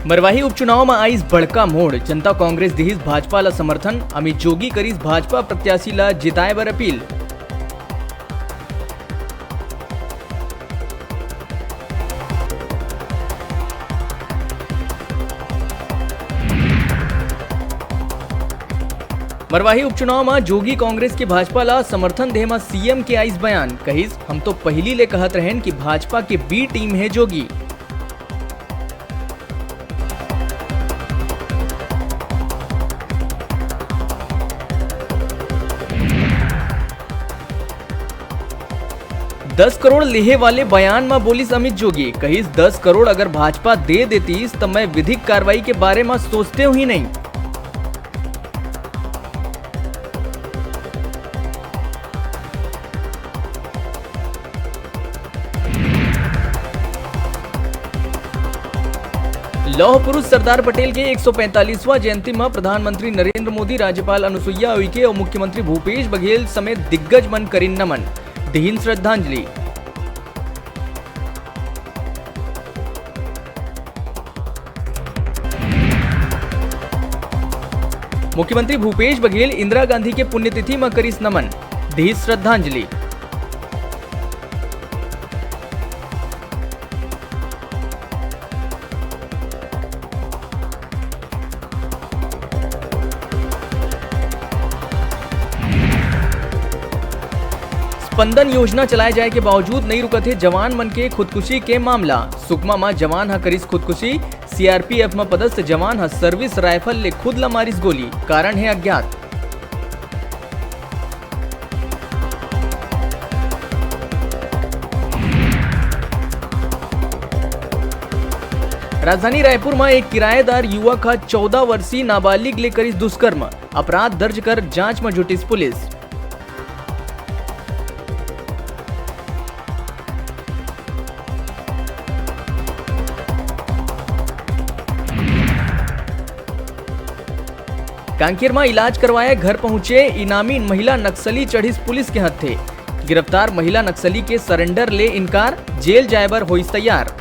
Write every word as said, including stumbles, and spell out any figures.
मरवाही उपचुनाव म आइस बड़का मोड़, जनता कांग्रेस दिहिस भाजपा ल समर्थन, अमित जोगी करिस भाजपा प्रत्याशी ल जिताए बर अपील। मरवाही उपचुनाव म जोगी कांग्रेस के भाजपा ला समर्थन दे म सीएम के आइस बयान, कहिस, "हम तो पहिली ले कहत रहेन कि भाजपा के बी टीम हे जोगी।" दस करोड़ लेहे वाले बयान म बोलिस अमित जोगी, कहिस, "दस करोड़ अगर भाजपा दे देतीस, त मैं विधिक कार्रवाई के बारे म सोचतेंव ही नहीं।" लौह पुरुष सरदार पटेल के एक सौ पैंतालीसवां जयंती म प्रधानमंत्री नरेंद्र मोदी, राज्यपाल अनुसुईया उइके अउ मुख्यमंत्री भूपेश बघेल समेत दिग्गज मन करिन नमन, दिहिन श्रद्धांजलि। मुख्यमंत्री भूपेश बघेल इंदिरा गांधी के पुण्यतिथि म करिस नमन, दिहिस श्रद्धांजलि। स्पंदन योजना चलाए जाए के बावजूद नइ रुकत हे जवान मन के खुदकुशी के मामला। सुकमा म जवान ह करिस खुदकुशी, सीआरपीएफ म पदस्थ जवान ह सर्विस राइफल ले खुद ल मारिस गोली, कारण हे अज्ञात। राजधानी रायपुर म एक किराएदार युवक ह चौदह वर्षीय नाबालिग ले करिस दुष्कर्म, अपराध दर्ज कर जांच म जुटिस पुलिस। कांकेर म इलाज करवाए घर पहुंचे इनामी महिला नक्सली चढ़िस पुलिस के हत्थे। गिरफ्तार महिला नक्सली के सरेंडर ले इनकार, जेल जाए बर होइस तैयार।